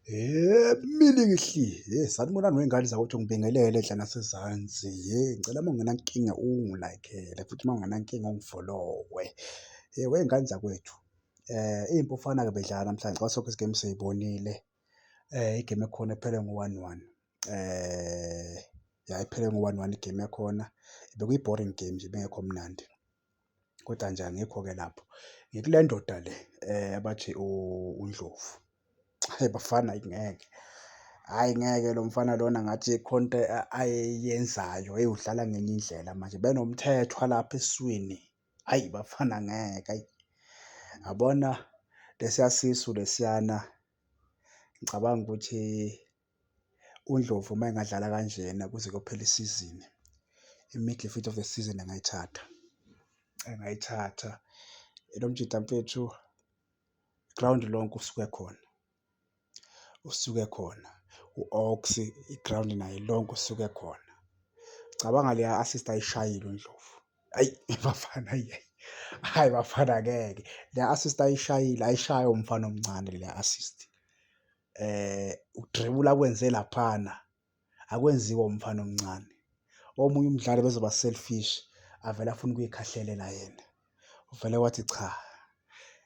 Milikihli, sanibonani wey'ngane zakwethu ngibingelele enhla nasezansi. Ngicela uma ungenankinga ungi-like-ele futhi uma ungenankinga ungifolowe. Wey'ngane zakwethu, Iy'mpofana-ke bey'dlala namhlanje ngicabanga sonke i-game siyibonile. I-game yakhona iphele ngo-one one, ya iphele ngo-one one i-game yakhona. Bekuyi-boring game nje ibingekho mnandi, koda nje angikho-ke lapho. Ngikule ndoda le abathi uNdlovu, hhayi bafana ayi ngeke, hhayi ngeke lo mfana lona ngathi khona into ayenzayo, hheyi udlala ngenye indlela manje benoMthethwa lapha esiswini, hhayi bafana ngeke ayi. Yabona lesiya sisu lesiyana ngicabanga ukuthi uNdlovu uma engadlala kanjena kuze kuyophela isizini, i-midfield of the season angayithatha, engayithatha. Lo mjita mfethu igrawundi lonke usuke khona, usuke khona. U-Ox igrawundi naye lonke usuke khona. Cabanga leya assist ayishayile uNdlovu, hhayi bafana hhayi hhayi, hhayi bafana ngeke. Le assist ayishayile ayishaywa umfana omncane leya assist. Ukudribula akwenze laphana akwenziwa umfana omncane. Omunye umdlali bezoba selfish avele afune ukuyikhahlelela yena. Uvele wathi cha,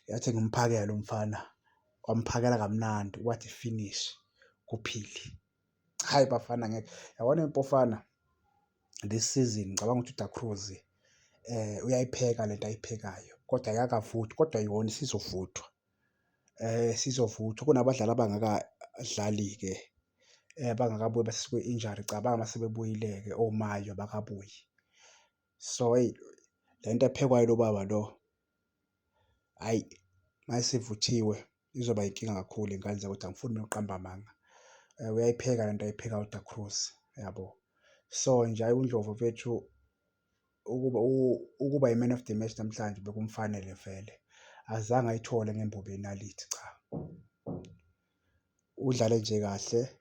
yathi ngimphakele umfana, wamphakela kamnandi wathi finish kuphili. Hhayi bafana ngeke, yabona Mpofana this season ngicabanga ukuthi uDa Cruz uyayipheka lento ayiphekayo kodwa ayikakavuthwa kodwa yona isizovuthwa. Isizovuthwa kunabadlali abangakadlali-ke abangakabuyi base kwi-injury cabanga mase bebuyile-ke oMayo abakabuyi. So eyi le nto ephekwayo lo baba lo, hhayi mayisivuthiwe izoba inkinga kakhulu ngane zakwethu angifuni nokuqamba amanga. Uyayipheka le nto ayiphekayo uDa Cruz yabo. So nje hhayi uNdlovu mfethu ukuba i-man of the match namhlanje bekumfanele vele. Azange ayithole ngembobo yenalithi cha. Udlale nje kahle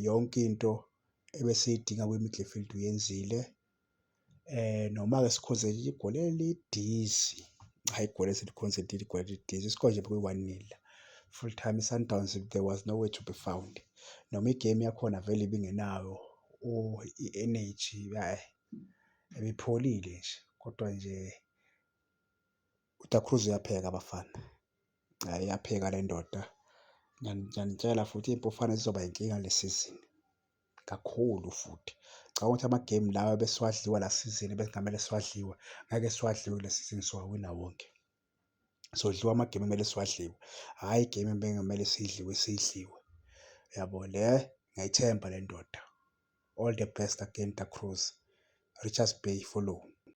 yonke into ebesiyidinga kwi-midfield uyenzile. Noma-ke sikhonzele igoli elidizi, hhayi igoli esilikhonzile igoli elidizi, i-score nje bekuyi-one nil. Full time i-Sundowns there was nowhere to be found. Noma i-game yakhona vele ibingenayo i-energy ibipholile nje kodwa nje uDa Cruz uyapheka bafana, hhayi iyapheka le ndoda. Ngiyanitshela futhi Iy'mpofana zizoba inkinga le season kakhulu futhi. Ngicabanga ukuthi ama-game lawa ebesiwadliwa la season ebekungamele siwadliwe ngeke siwadliwe kule season sowawina wonke. Sodliwa ama-game ekumele siwadliwe, hhayi i-game ebekungamele siyidliwe siyidliwe. Yabo le ngiyayithemba le ndoda. All the best again Da Cruz. Richards Bay follow.